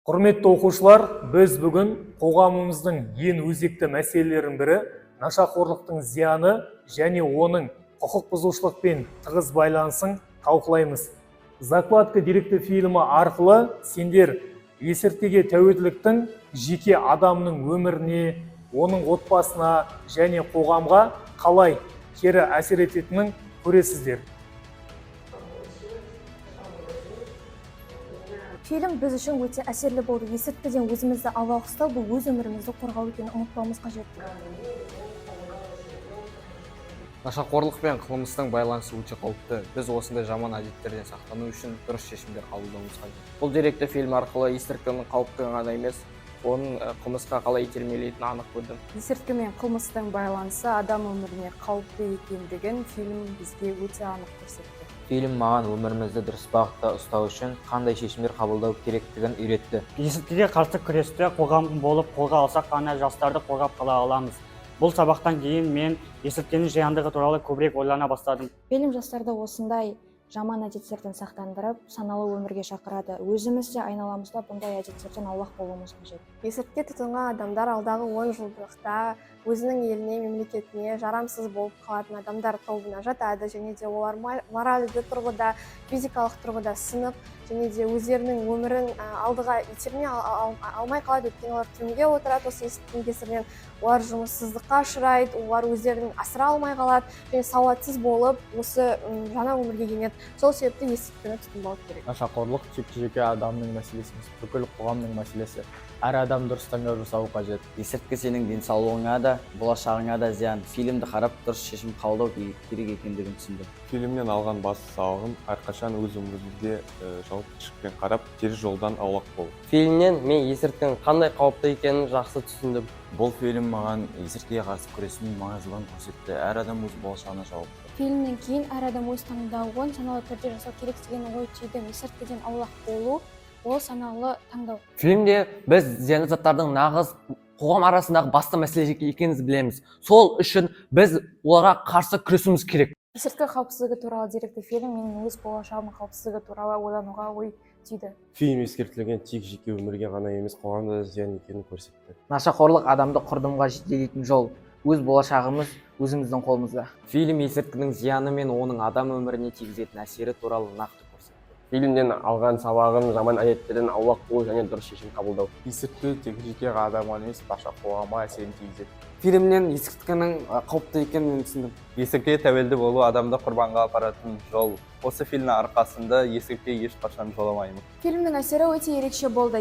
Құрметті оқушылар, біз бүгін қоғамымыздың ең өзекті мәселелерінің бірі нашақорлықтың зияны және оның құқық бұзушылықпен тығыз байланысын талқылаймыз. «Закладка» деректі фильмі арқылы сендер есірткіге тәуелділіктің жеке адамның өміріне, оның отбасына және қоғамға қалай кері әсер ететінін көресіздер. Фильм біз үшін өте әсерлі болды. Есірткіден өзімізді аулақ ұстау – бұл өз өмірімізді қорғау екенін ұмытпауымыз қажет. Нашақорлық пен қылмыстың байланысы өте қауіпті. Біз осындай жаман әдеттерден сақтану үшін дұрыс шешімдер қабылдауымыз қажет. Бұл деректі фильм арқылы есірткінің қауіптігін ғана емес, оның қылмысқа қалай итермелейтінін анық көрдім. Есірткі мен қылмыстың байланысы адам өміріне қауіпті екендігін фильм бізге өте анық көрсетті. Фильм маған өмірімізді дұрыс бағытта ұстау үшін қандай шешімдер қабылдау керектігін үйретті. Есірткіге қарсы күресті қоғам болып қолға алсақ қана жастарды қорғап қала аламыз. Бұл сабақтан кейін мен есірткінің зияндығы туралы көбірек ойлана бастадым. Фильм жастарды осындай жаман әдеттерден сақтандырып, саналы өмірге шақырады. Өзіміз де, айналамызда бұндай әдеттерден аулақ болуымыз қажет. Есірткіге тұтынған адамдар алдағы 10 жылдықта өзінің еліне, мемлекетіне жарамсыз болып қалатын адамдар тобына жатады және де олар моральды тұрғыда, физикалық тұрғыда сынып және де өздерінің өмірін алдыға итермей алмай қалады, өйткені олар түрмеге отырады осы есірткінің кесірінен, олар жұмыссыздыққа ұшырайды, олар өздерін асыра алмай қалады және сауатсыз болып осы жаңа өмірге енеді. Сол себепті есірткіні тұтынбау керек. Нашақорлық тек жеке адамның мәселесі емес, бүкіл қоғамның мәселесі. Әр адам дұрыс таңдау жасауы қажет. Есірткі сенің денсаулығыңа да, болашағыңа да зиян. Фильмді қарап, дұрыс шешім қабылдау керек екендігін түсіндім. Фильмнен алған басты сабағым: әрқашан өз өмірімізге жауапкершілікпен қарап, теріс жолдан аулақ болу. Фильмнен мен есірткінің қандай қауіпті екенін жақсы түсіндім. Бұл фильм маған есірткіге қарсы күрестің маңыздылығын көрсетті. Әр адам өз болашағына жауапты. Фильмнен кейін әр адам өз таңдауын саналы түрде жасау керек деген ой түйдім. Есірткіден аулақ болу – ол саналы таңдау. Фильмде біз зиянды заттардың нағыз қоғам арасындағы басты мәселе екенін білеміз. Сол үшін біз оларға қарсы күресуіміз керек. Есірткі қауіпсіздігі туралы деректі фильм менің өз болашағымның қауіпсіздігі туралы ойлануға ой түйді. Фильм ескертілген тек жеке өмірге ғана емес, қоғамда да зиян екенін көрсетті. Нашақорлық адамды құрдымға жетелейтін жол. Өз болашағымыз өзіміздің қолымызда. Фильм есірткінің зияны мен оның адам өміріне тигізетін әсері туралы нақты көрсетті. Фильмнен алған сабағым: жаман әдеттерден аулақ болу және дұрыс шешім қабылдау. Есірткі тек жеке адамға емес, барша қоғамға әсерін тигізеді. Фильмнен есірткінің қауіпті екенін мен түсіндім. Есірткіге тәуелді болу адамды құрбанға апаратын жол. Осы фильмнің арқасында есірткіге ешқашан жоламаймын. Фильмнің әсері өте ерекше болды.